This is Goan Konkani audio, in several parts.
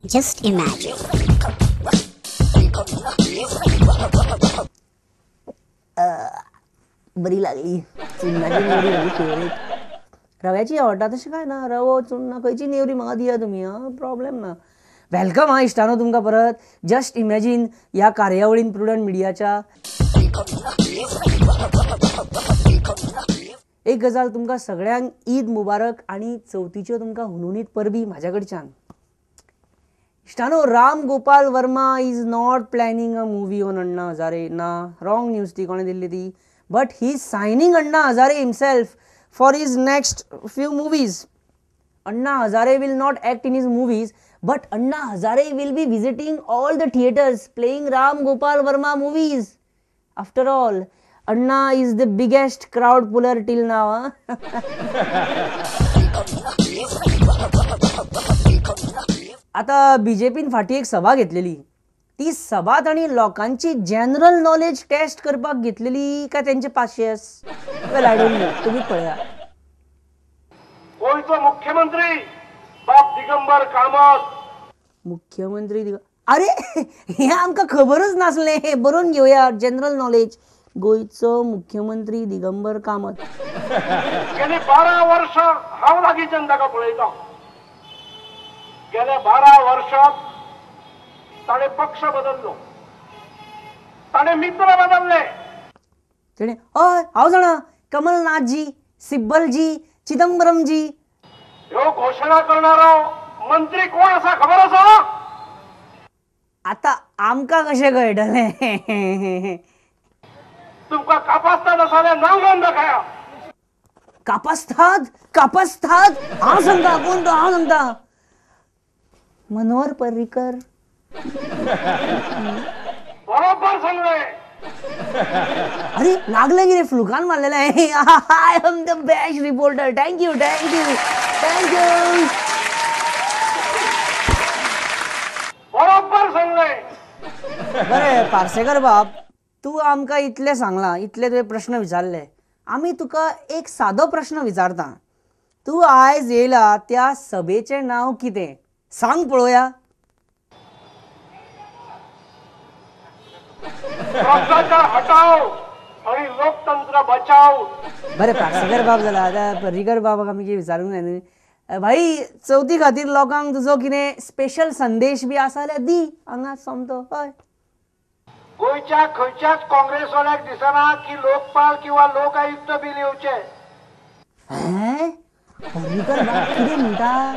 Just imagine. बरी लागली चुन्नाची नेवरी म्हजी फेवरेट. रव्याची आवडटा तशें कांय ना, रवो चुन्ना खंयची नेवरी म्हाका दिया तुमी, आं प्रॉब्लेम ना. Welcome आं इश्टानो तुमकां परत जस्ट इमॅजीन ह्या कार्यावळीन प्रुडंट मिडियाच्या. एक गजाल तुमकां सगळ्यांक ईद मुबारक आनी चवथीच्यो तुमकां हुनहुनीत परबी म्हाज्या कडच्यान. इश्टानो, Ram Gopal Varma is not planning a movie on Anna Hazare. ना, रॉंग न्यूज ती कोणें दिल्ली ती. But he is signing Anna Hazare himself for his next few movies. Anna Hazare will not act in his movies, but Anna Hazare will be visiting all the theatres playing Ram Gopal Varma movies. After all, Anna is the biggest crowd puller till now. आतां बीजेपीन फाटीं एक सभा घेतलेली, ती सभा तांणी लोकांची जनरल नॉलेज टेस्ट करपाक घेतलेली काय तेंचे पाशियस, वेल I don't know, तुमी पळया. गोंयचो मुख्यमंत्री बाब दिगंबर कामत. मुख्यमंत्री, अरे हें आमकां खबरच नासलें, बरोवन घेवया जनरल नॉलेज. गोंयचो मुख्यमंत्री दिगंबर कामत. गेली 12 वर्सां हांव लागींच्यान ताका पळयतां. गेल्या 12 वर्सांत ताणें पक्ष बदललो, ताणें मित्र बदलले. तेणें हय हांव जाणा, कमलनाथजी, सिब्बलजी, चिदंबरमजी. ह्यो घोशणा करणारो मंत्री कोण आसा खबर आसा? आतां आमकां कशें कळटलें? तुमकां कापास्ताद आसा जाल्यार नांव घेवन दाखया. कापास्ताद, कापास्ताद हांव सांगता कोण तो, हांव सांगता, मनोहर पर्रीकर. बरोबर सांगले. अरे लागले कितें फ्लुकान मारलेलें. I am the best reporter. Thank you thank you thank you. बरोबर सांगले. बरें पार्सेकर बाब, तूं आमकां इतलें सांगलां, इतले तुवें प्रश्न विचारले, आमी तुका एक सादो प्रश्न विचारता. तूं आयज येयला त्या सभेचें नांव कितें सांग पळोवया. भ्रष्टाचार हटाव आणि लोकतंत्र बचाव. बरें पार्सेकर बाब जाला, आतां पर्रीकर बाबाक आमी कितें विचारूंक जाय न्हय. भाई, चवथी खातीर लोकांक तुजो कितें स्पेशल संदेश बी आसा जाल्यार दी हांगा सोमतो. हय, गोंयच्या खंयच्याच काँग्रेसवाल्याक दिसना की लोकपाल किंवा लोक आयुक्त बील येवचे. हें पर्रीकर बाब कितें म्हणटा?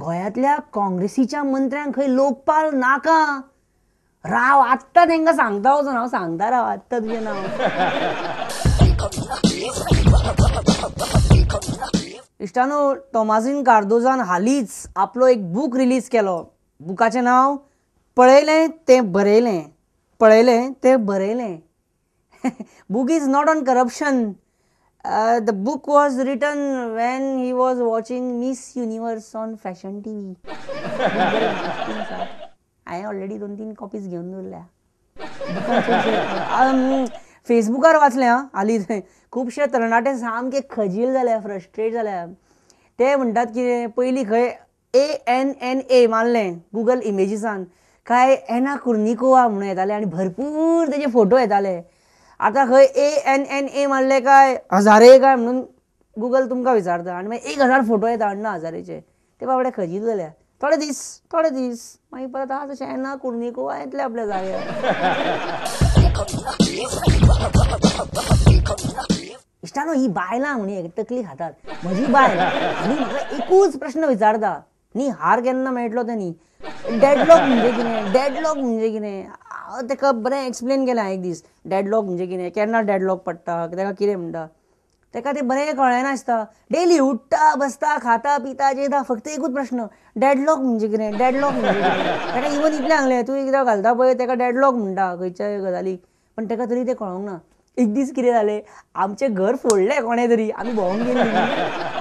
गोंयांतल्या काँग्रेसीच्या मंत्र्यांक खंय लोकपाल नाका. राव आत्तां तेंकां सांगता वचून, हांव सांगता राव आत्तां तुजें नांव. इश्टानो, तोमाझीन कार्दोजान हालींच आपलो एक बूक रिलीज केलो. बुकाचें नांव पळयलें तें बरयलें, पळयलें तें बरयलें. Book is not on corruption. The book was written when he was watching Miss Universe on Fashion TV. हांवें ऑलरेडी 2-3 कॉपीज घेवन दवरल्या. फेसबुकार वाचलें आं हालींच, खुबशे तरणाटे सामके खजील जाल्या, फ्रस्ट्रेट जाल्या. ते म्हणटात कितें, पयलीं खंय ANNA मारलें गुगल इमेजीसान काय एना कुर्निकोवा म्हणून येतालें आनी भरपूर तेजे फोटो येताले. आतां खंय ANNA मारले काय हजारे काय म्हणून गुगल तुमकां विचारता आनी मागीर 1000 फोटो येता अण्णा हजारेचे. ते बाबडे खजील जाल्या. थोडे दीस, थोडे दीस मागीर परत आहा तशें एना कुर्निकोवा येतले आपल्या जाग्यार. इश्टानो, ही बायलां म्हणी एक तकली खातात. म्हजी बायल आनी म्हाका एकूच प्रश्न विचारता, न्ही हार केन्ना मेळटलो ते न्ही, डॅडलॉक म्हणजे कितें, डॅडलॉक म्हणजे कितें. हांव ताका बरें एक्सप्लेन केलें एक दीस, डॅडलॉक म्हणजे कितें, केन्ना डॅडलॉक पडटा, ताका कितें म्हणटा. ताका तें बरें कळ्ळें नासता. डेली उठ्ठा, बसता, खाता पिता जेता, फक्त एकूच प्रश्न, डॅडलॉक म्हणजे कितें, डॅडलॉक म्हणजे कितें. ताका इवन इतलें सांगलें, तूं एकदां घालता पळय ताका डॅडलॉक म्हणटा खंयच्याय गजालीक, पण ताका तरी तें कळोंक ना. एक दीस कितें जालें, आमचें घर फोडलें कोणें तरी, आमी भोंवंक गेल्लीं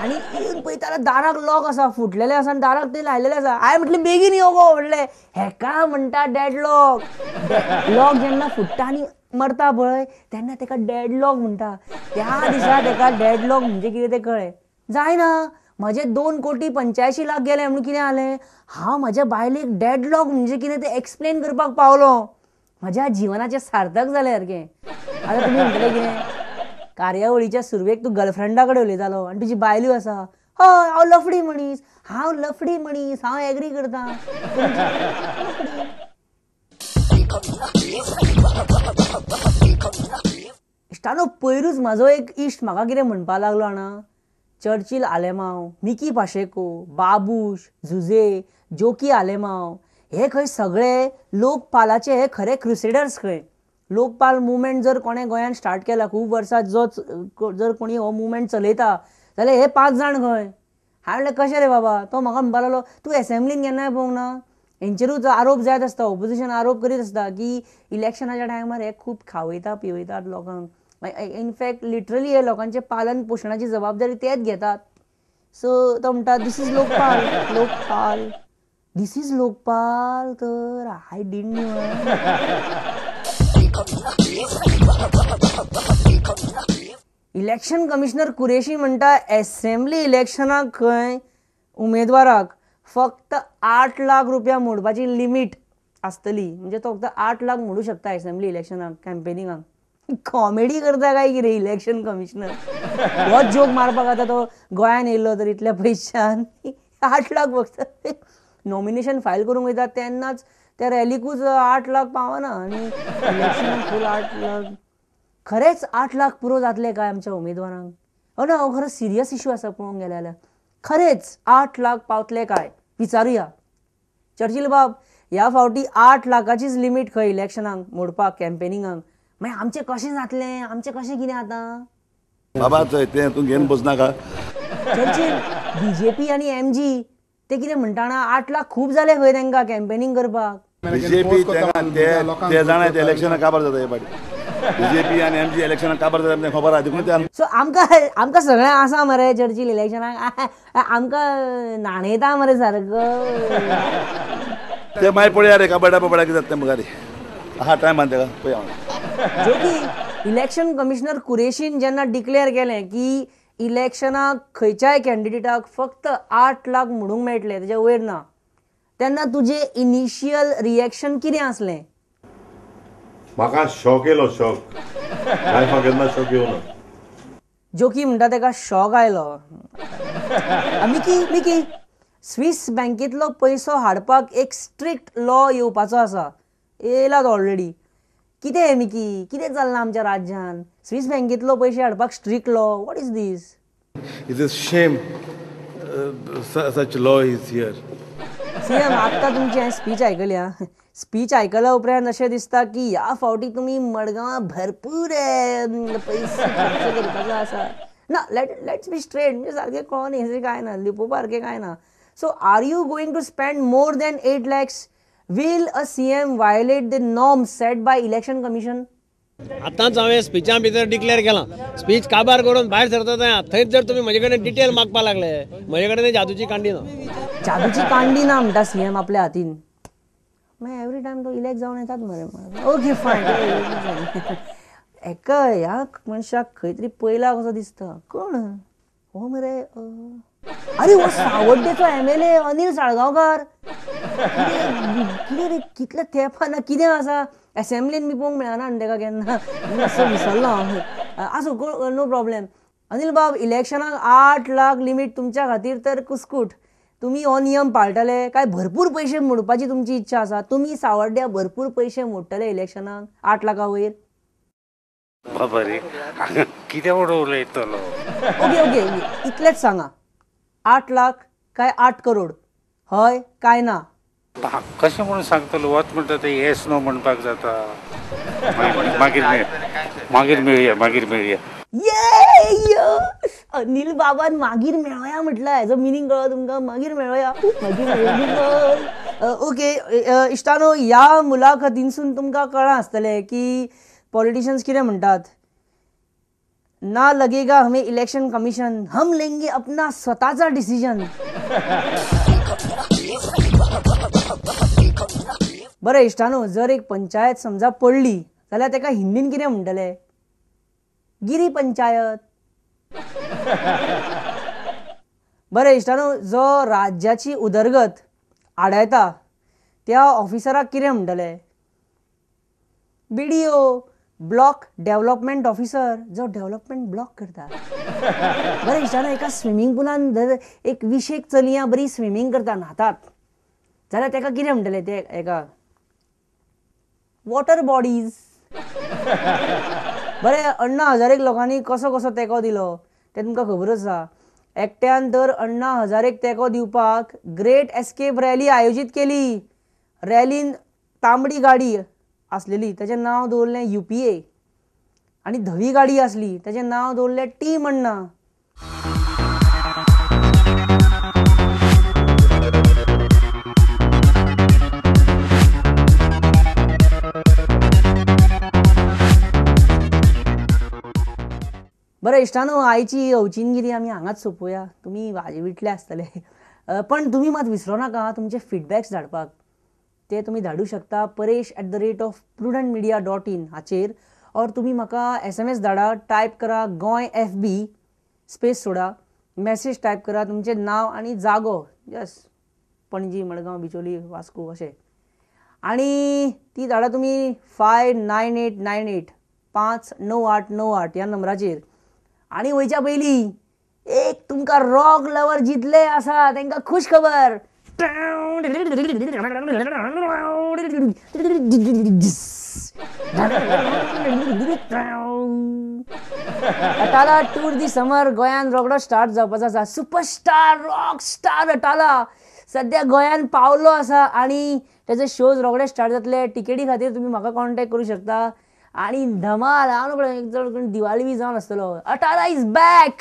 आनी येवन पळयता जाल्यार दाराक लॉक आसा, फुटलेलें आसा आनी दाराक तें लायलेलें आसा. हांवें म्हटलें बेगीन यो गो म्हणलें, हेका म्हणटा डॅडलॉक. लॉक जेन्ना फुट्टा आनी मरता पळय तेन्ना ताका डॅडलॉक म्हणटा. त्या दिसा ताका डॅडलॉक म्हणजे कितें तें कळ्ळें. जायना म्हजे 2,85,00,000 गेले म्हणून कितें जालें, हांव म्हज्या बायलेक डॅडलॉक म्हणजे कितें तें एक्सप्लेन करपाक पावलो. म्हज्या जिवनाचें सार्थक जालें सारकें. आतां तुमी म्हणटले कितें, कार्यावळीच्या सुरवेक तूं गर्लफ्रेंडा कडेन उलयतालो आनी तुजी बायलूय आसा. हय, हांव लफडी मनीस, हांव लफडी मनीस, हांव एग्री करता. इश्टानो, पयरूच म्हाजो एक इश्ट म्हाका कितें म्हणपाक लागलो जाणा, चर्चील आलेमांव, मिकी पाशेको, बाबूश, जुझे, जोकी आलेमांव हे खंय सगळे लोकपालाचे हे खरे क्रुसेडर्स खंय. लोकपाल मुवमेंट जर कोणें गोंयांत स्टार्ट केला खूब वर्सां, जो जर कोणी हो मुवमेंट चलयता जाल्यार हे 5 जाण खंय. हांवें म्हणलें कशें रे बाबा, तो म्हाका म्हणपाक लागलो तूं एसेंब्लीन केन्नाय पळोवंक ना. हेंचेरूच आरोप जायत आसता, ओपोजिशन आरोप करीत आसता की इलेक्शनाच्या टायमार हे खूब खावयता पिवयतात लोकांक. इनफॅक्ट लिटरली हे लोकांचे पालन पोशणाची जबाबदारी तेच घेतात. सो तो म्हणटा this is Lokpal, Lokpal, this is Lokpal. तर I didn't know. Election commissioner Qureshi म्हणटा एसेंब्ली इलेक्शनाक खंय उमेदवाराक फक्त 8 लाख रुपया मोडपाची लिमीट आसतली. म्हणजे तो फक्त 8 लाख मोडू शकता एसेंब्ली इलेक्शनाक, कॅम्पेनिंगाक. कॉमेडी करता काय कितें इलेक्शन कमिशनर? हो जोक मारपाक आतां तो गोंयान येयलो तर इतल्या पयशान 8 लाख फक्त नॉमिनेशन फायल करूंक वयता तेन्नाच त्या रॅलीकूच 8 लाख पावना आनी इलेक्शनाक फूल 8 लाख. खरेंच 8 लाख पुरो जातले काय आमच्या उमेदवारांक? हो ना, हो खरो सिरियस इशू आसा पळोवंक गेले जाल्यार. खरेंच 8 लाख पावतले काय विचारुया चर्चील बाब. ह्या फावटी 8 लाखाचीच लिमीट खंय इलेक्शनाक मोडपाक, कॅम्पेनिंगाक. मागीर आमचें कशें जातलें, आमचें कशें कितें आतां? बाबा तें तूं घेवन बसनाका. चर्चील, बीजेपी आनी एमजी ते कितें म्हणटा ना, 8 लाख खूब जाले खंय तांकां कॅम्पेनींग करपाक. बीजेपी ते जाणा इलेक्शनाक काबार जाता हे फावटी. बीजेपी आनी एमजी इलेक्शनाक काबार जाता खबर आसा देखून ते. सो आमकां आमकां सगळें आसा मरे चर्चील इलेक्शनाक, आमकां न्हाणयता मरे सारको. ते मागीर पळया रे कबड्डा पबड्डा कितें जाता तें मुखार. आहा टायम आहा तेका पळया. जो की इलेक्शन कमिशनर कुरेशीन जेन्ना डिक्लेअर केलें की इलेक्शनाक खंयच्याय कॅन्डिडेटाक फक्त 8 लाख म्हणूंक मेळटले, तेज्या वयर ना, तेन्ना तुजें इनिशियल रिएक्शन कितें आसलें? म्हाका शॉक येयलो, शॉक. लायफाक केन्ना शॉक येवना. जोकी म्हणटा तेका शॉक आयलो. मिकी, मिकी, स्विस बँकेंतलो पयसो हाडपाक एक स्ट्रिक्ट लॉ येवपाचो आसा, येयला तो ऑलरेडी. कितें मिकी, कितें चल्लां आमच्या राज्यान? स्विस बँकेंतलो पयशे हाडपाक strict law, what is this? It is shame such law is here. CM, आत्तां तुमची हांवें स्पीच आयकल्या. स्पीच आयकल्या उपरांत अशें दिसता की ह्या फावटी तुमी मडगांवां भरपूर पयशे खर्च करपाचो आसा. ना, let's be straight, म्हणजे सारकें कळोन हें कांय ना, लिपोवपा सारकें कांय ना. So are you going to spend more than 8 lakhs? Will a CM violate the norms set by Election Commission? आतांच हांवें स्पिचा भितर डिक्लेअर केलां. स्पीच काबार करून भायर सरता थंयच जर तुमी म्हजे कडेन डिटेल मागपाक लागले, म्हजे कडेन जादूची कांडी ना. जादूची कांडी ना म्हणटा सीएम आपल्या हातीन. मागीर एवरी टायम तो इलेक्ट जावन येतात मरे. Okay fine. एका ह्या मनशाक खंय तरी पयला कसो दिसता. कोण हो मरे? अरे हो सावड्डेचो MLA Anil Salgaonkar. कितें रे, कितल्या तेंपान कितें आसा एसेंब्लीन बी पळोवंक मेळना न्ही तेका केन्ना, मातसो विसरलो हांव. आसूं, नो प्रॉब्लेम. अनिल बाब, इलेक्शनाक 8 लाख लिमीट तुमच्या खातीर तर कुस्कूट. तुमी हो नियम पाळटले काय भरपूर पयशे मोडपाची तुमची इच्छा आसा? तुमी सावड्ड्या भरपूर पयशे मोडटले इलेक्शनाक 8 लाखा वयर? बाबा रे, कितें म्हणून उलयतलो? ओके ओके, इतलेंच सांगा, 8 लाख काय 8 करोड? हय काय ना? कशें म्हणून सांगतलो? वच म्हणटा तें येस नो म्हणपाक जाता. मागीर मागीर मेळया, मागीर मेळया. ये अनिल बाबान मागीर मेळोया म्हटलं, हेजो मिनींग कळ्ळो तुमकां? मागीर मेळोया, मागीर मेळोया. ओके इश्टानो, ह्या मुलाखतींसून तुमकां कळ्ळां आसतलें की पॉलिटिशियन्स कितें म्हणटात. ना लगेगा हमें इलेक्शन कमिशन, हम लेंगे अपना स्वतःचा डिसिजन. बरें इश्टानो, जर एक पंचायत समजा पडली जाल्यार तेका हिंदीन कितें म्हणटले? गिरी पंचायत. बरें इश्टानो, जो राज्याची उदरगत आडायता त्या ऑफिसराक कितें म्हणटले? BDO, block development officer, जो डेव्हलपमेंट ब्लॉक करता. बरें इश्टानो, एका स्विमींग पुलान जर एक 20 चलयां बरी स्विमींग करता, न्हातात, जाल्यार ताका कितें म्हणटले? ते एका वॉटर बॉडीज. बरें, अण्णा हजारेक लोकांनी कसो कसो तेंको दिलो तें तुमकां खबर आसा. एकट्यान तर अण्णा हजारेक तेंको दिवपाक ग्रेट एस्केप रॅली आयोजीत केली. रॅलीन तांबडी गाडी आसलेली, ताचें नांव दवरलें UPA, आनी धवी गाडी आसली, ताचें नांव दवरलें टीम अण्णा. बरें इश्टानो, आयची अवचिनगिरी आमी हांगाच सोंपोवया. तुमी वाजविटले आसतले, पण तुमी मात विसरो नाका तुमचे फिडबॅक्स धाडपाक. ते तुमी धाडू शकता paresh@prudentmedia.in हाचेर, ऑर तुमी म्हाका SMS धाडा. टायप करा गोंय FB space सोडा, मॅसेज टायप करा, तुमचें नांव आनी जागो, जस्ट पणजी, मडगांव, बिचोली, वास्को अशें, आनी ती धाडा तुमी 59898 59898 ह्या नंबराचेर. आनी वयच्या पयलीं एक तुमकां रॉक लवर जितले आसा तांकां खूश खबर. अटाला टूर दी समर गोंयान रोकडो स्टार्ट जावपाचो आसा. सुपरस्टार रॉक स्टार अटाला सद्या गोंयान पावलो आसा आनी तेजे शोज रोकडे स्टार्ट जातले. टिकेटी खातीर तुमी म्हाका कॉन्टेक्ट करूं शकता. आनी धमाल, हांव एक चड दिवाळी बी जावन आसतलो. Atala is back.